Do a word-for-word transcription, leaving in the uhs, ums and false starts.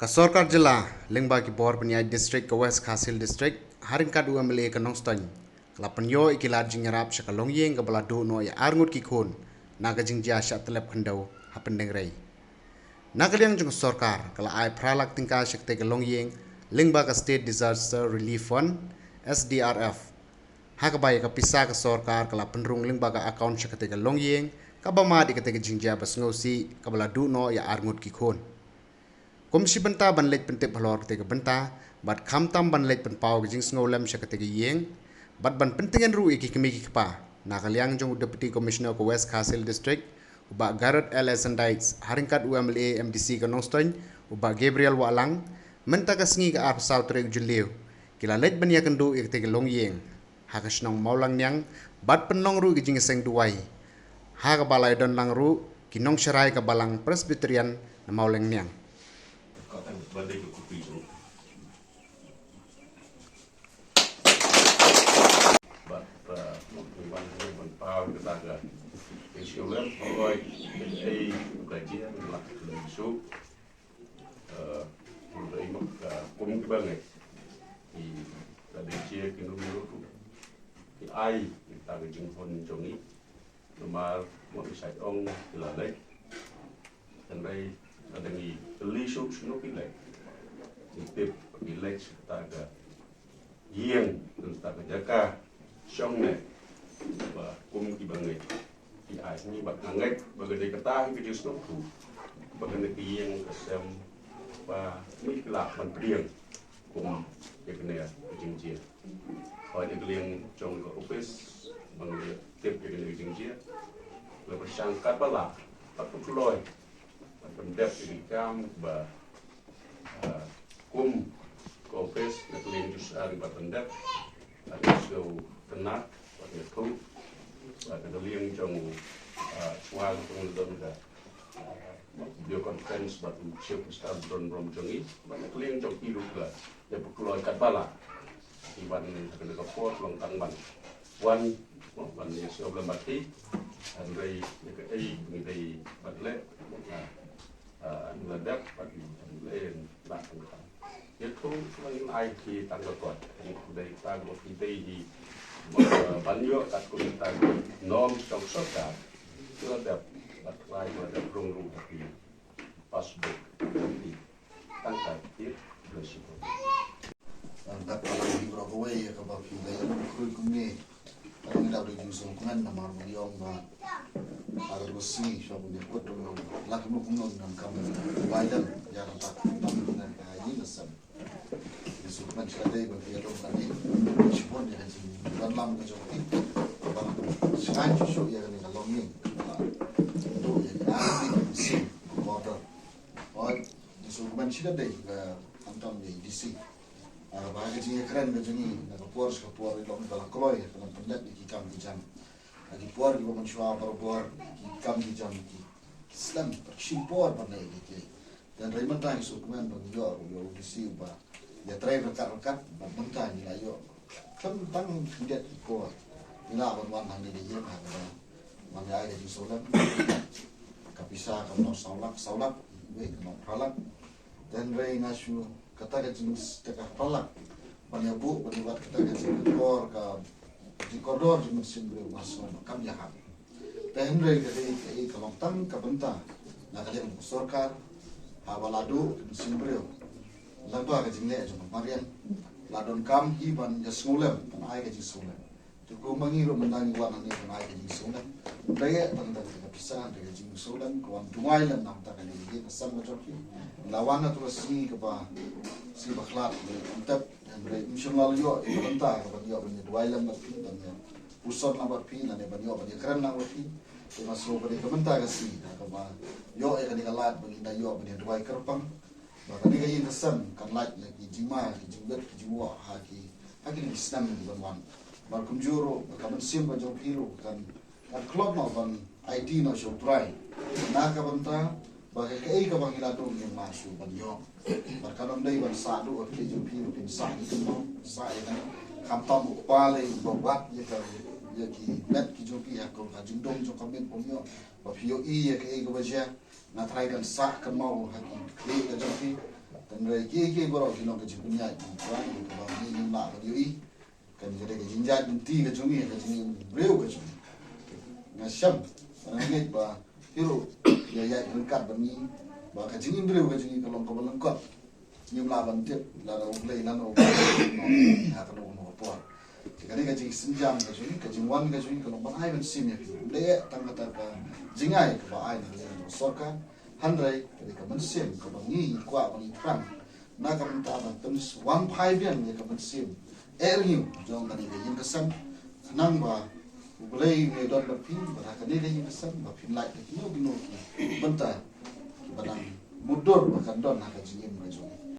Sorkar Jylla lyngba ki bor pynïaid District ka West Khasi Hills District ha ryngkat u MLA ka Nongstoiñ ka la pynïoh ïa ki lad jingïarap sha ka longïing kaba la duh noh ïa arngut ki khun na ka jingjia shah tlep khyndew ha Pyndengrei. Na ka liang jong ka sorkar ka la ai phra lak tyngka sha katei ka longïing lyngba ka State Disaster Relief Fund, SDRF, ha kaba ïa ka pisa ka sorkar ka la pynrung lyngba ka account sha katei ka longïing kaba mad ïa katei ka jingjia ba sngewsih kaba la duh noh ïa arngut ki khun. Kum shi bynta ban leit pyntip halor katei ka bynta bad khamtam ban leit pynpaw ka jingsngewlem sha katei ka ïing bad ban pyntngen ruh ïa ki kmie ki kpa, na ka liang jong u Deputy Commissioner ka West Khasi Hills District, u Bah Garod L S Ndaids, ha ryngkat u MLA MDC ka Nongstoiñ, u Bah Gabriel Wahlang, mynta ka sngi ka arphew saw tarik u Jylliew ki la leit ban ïakynduh ïa katei ka longïing ha ka shnong Mawlangniang bad pynlong ruh ka jingïaseng duwai ha kaba la ïadon lang ruh ki nongsharai ka Balang Presbyterian na Mawlangniang. Bad, uh, wan ban paw kata ka issue lem, oi, ei, ka jia, la, su, uh, ei, mak, uh, kum ki bangai. I, ka dei jia ki num ru, ki ai, kita ka jinghon jong i. Namar, mo i sai ong, ki la lek. Kan dei, ka dei ngi, ka li su, snu ki lek. Ngi tip, ki lek, kita ka ïing, kata ka jaka shong ne ba kum ki ba ngeit ki ai ngi ba ka ngeit ba ka dei kata hi ka jingsngewthuh ba kane ka ïing ka sem ba ngi ki lah ban pdiang kum ïa kane ka jingjia. Hooid, ïa ka liang jong ka office ba ngi tip ïa kane ka jingjia, la pyrshang katba lah, katba kloi, ban pyndep ïa ki kam ba Ah, kum ka office na ka liang jong sha ri ba pyndep, ah, ka sngewtynnat bad ka thuh, ah, na ka liang jong, ah, shuwa ka pynlong ka, ah, video conference bad u chief minister Don Brom jong i, bad na ka liang jong i ruh ka, ïa pynkloi katba lah. Ki wan ha kane ka por long tang ban wan, mo, ban ïa sngewlem bad ki, hynrei ïa kaei ngi dei ban leh, mo, ah, ah, ngi la dep bad ngi leh. Ïathuh shuwa ngi ai ki tang ka kot. Ngi dei tang ka ki dei hi, ah, ban ïoh katkum tang ka norm jong sorkar. Ki la dep, bad lai ki la dep rung rung ha ki passbook. Tang ka ki, ah, kat ka la hi bro kawei ïa kaba phi dei ïa khrui kumne. Ka dang dap da jingsngewkmen namar ba ngi ong ba ha ka dei ka sngi sha ba ngi kut dong dong. La kumno kumno ngi donkam ban bai dang ïa kata tam na ka ïing ka sem. Jingsngewkmen sha dei ba ngi ïa dong kane. Shibun ïa ka jingdonlam ka jong phi. Ba shngaiñ shuh shuh ïa kane ka longïing. Ba to ïa ka ïing ka sem border. Oi, jingsngewkmen sha dei ba khamtam ïa i D C. Ah, ba ka jingïakren ka jong i na ka por sha ka por i long ba la kloi ka ban pyndep ïa ki kam ki jam. Ha ki por kiba mynshuwa barabor ki kam ki jam ki slem, ki shim por ban leh ïa ki. Te hynrei mynta ngi sngewkmen ba ngi ïoh ruh ïa u D C uba ïatrei ryngkat ryngkat bad mynta ngi la ïoh khlem tang khyndiat ki por ngi lah ban wan hangne ïa ka ïing ha kaba ban ïa ai ka jingsngewlem. Ka pisa ka nong saw lak, saw lak, wei ka nong phra lak. Te hynrei nga shu kata ka jing, kata ka phra lak ban ïa buh ban ïa wad kata ka jingkordor, ka jingkordor jong ka mynsiem briew nga sngew ba kam ïahap. Te hynrei ka dei kaei ka long tang ka bynta na ka liang ka sorkar haba la duh ka mynsiem briew lyngba ka jingleh jong ka mariang la donkam hi ban ïa sngewlem, ban ai ka jingsngewlem. Te kumba ngi ruh mynta ngi wan hangne ban ai ka jingsngewlem. Ym dei tang da ka pisa, da ka jingsngewlem ka wan duwai lem na ka bynta ka ïing ka sem ka jong phi. La wan ha kata ka sngi kaba, sngi ba khlad, ym tep, hynrei ym shym la ïoh ïa ka bynta kaba ïoh ban ïa duwai lem bad phi, ban ïa puson lang bad phi, lane ban ïoh ban ïa kren lang bad phi. Te nga sngew ba dei ka bynta ka sngi kaba ïoh ïa kane ka lad ba ngin da ïoh ban ïa duwai kyrpang. Ba kane ka ïing ka sem kan lait na ki jingma, ki jingwit, ki jingwah ha ki, ha kine ki snem ki ban wan. Bad kumjuh ruh ka mynsiem ka jong phi ruh kan, kan khlot noh ban aiti noh sha U Trai na ka bynta ba kaei kaba ngi la don ngi ma shu ban ïoh. Bad kan ym dei ban sah duh ïa ki jong phi ruh, phin sah ïa ki, sah ïa kane. Khamtam u kpa lei uba wad ïa ka, ïa ki met ki jong phi ha ka, ha jingdum jong ka miet ba ym ïoh. Ba phi ïohi ïa kaei kaba jia. Nga trai kan sah kynmaw ha ki khlieh ka jong phi. Hynrei kiei kiei baroh ki long ka jingpynïaid, Trai, kaba ngi ngim lah ban ïohi. Kane ka dei ka jingïaid lynti ka jong ngi, ka jingim briew ka jong ngi. Nga shem, nga ngeit ba hi ruh ïa ïaid ryngkat bad ngi, ba ka jingim briew ka jong ngi ka long kaba lyngkot. Ngim lah ban tip lada U Blei, lada U Blei ha kano kano ka por. Te kane ka jingsynjam ka jong ngi, ka jingwan ka jong ngi ka long ban ai mynsiem ïa phi. Ym dei tang kata ka jingai kaba ai na ka liang ka sorkar. Hynrei ka dei ka mynsiem kaba ngi kwah ba ngi thrang na ka bynta ban pynwan phai biang ïa ka mynsiem eh rngiew jong kane ka ïing ka sem, khnang ba U Blei un ïadon bad phi bad ha kane ka ïing ka sem, ba phin lait da kino kino ki bynta kiba dang mutdur ba kan don ha ka jingim ka jong ngi.